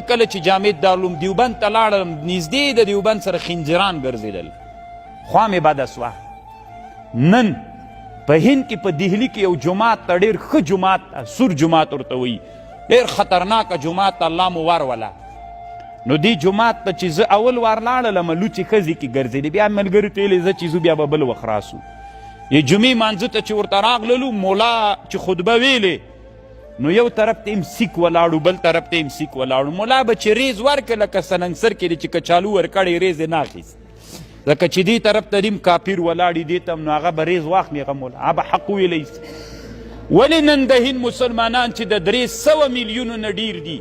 کله چې جامع دارالعلوم دیوبند ته لاړم، نږدې د دیوبند سره خنزیران ګرځېدل، خوا مې بده سوه. نن په هند کې په دهلي کې یو جومات ته، ډېر ښه جومات ته، سور جومات ورته وایي، ډېر خطرناکه جومات ته، الله مو وروله. نو دې جومات ته چې زه اول وار لاړلم، لوڅې ښځې کې ګرځېدې. بیا ملګري ته ویلې، زه چې ځو بیا به بل وخت راسو. د جمعې مانځه ته چې ورته راغللو، مولا چې خطبه ویلې، نو یو طرف ته هم سیک ولاړو، بل طرف ته هم سیک ولاړو. مولا به چې ریز ورکړ، لکه سننګسر کې چې کچالو ورکړی، ریز یې نه اخیست، ځکه چې دې طرف ته دیم کاپیر ولاړی، دې ته هم، نو هغه به ریز واخلي. هغه مولا هغه به حق ویلی. ولې نن د هند مسلمانان چې د 300 میلیونو نه ډیر دي،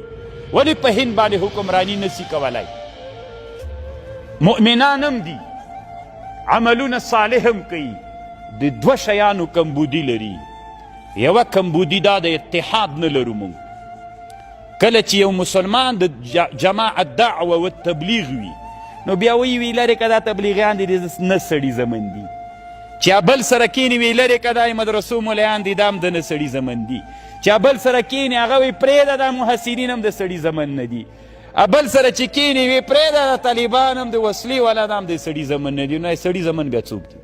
ولې په هند باندې حکمرانی نسی کولای؟ مؤمنان هم دي، عملونه صالح هم کوي، د دوه شیانو کمبودي لري. یوه کمبودي دا د اتحاد نه لرو موږ. کله چې یو مسلمان د جماعت دعوه و تبلیغ وي، نو بیا وی وی لرې که دا تبلیغیان دي، نه سړي زمن دي. چې بل سره کینی، وی لرې که دا مدرسو ملایان دي، دا هم د نه سړي زمن دي. چې بل سره کینی، هغه وی پرېږده، دا محصلین هم د سړي زمن نه دي. بل سره چې کینی، وی پرېږده، دا طالبان هم د وسلې والا، دا هم د سړي زمن نه دي. نو سړي زمن بیا څوک دي؟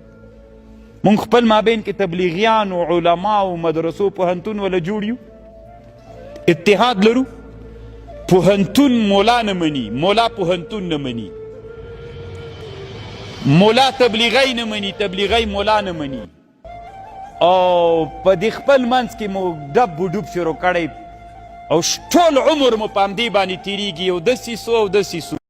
مونږ خپل مابین کې تبلیغیان او علما او مدرسو پوهنتون ولا جوړ یو، اتحاد لرو؟ پوهنتون مولا نه مني، مولا پوهنتون نه مني، مولا تبلیغی نه مني، تبلیغی مولا نه مني، او په دې خپل منځ کې مو ډب و ډوب شروع کړی او ټول عمر مو په همدې باندې تېرېږي، او دسیسو او دسیسو.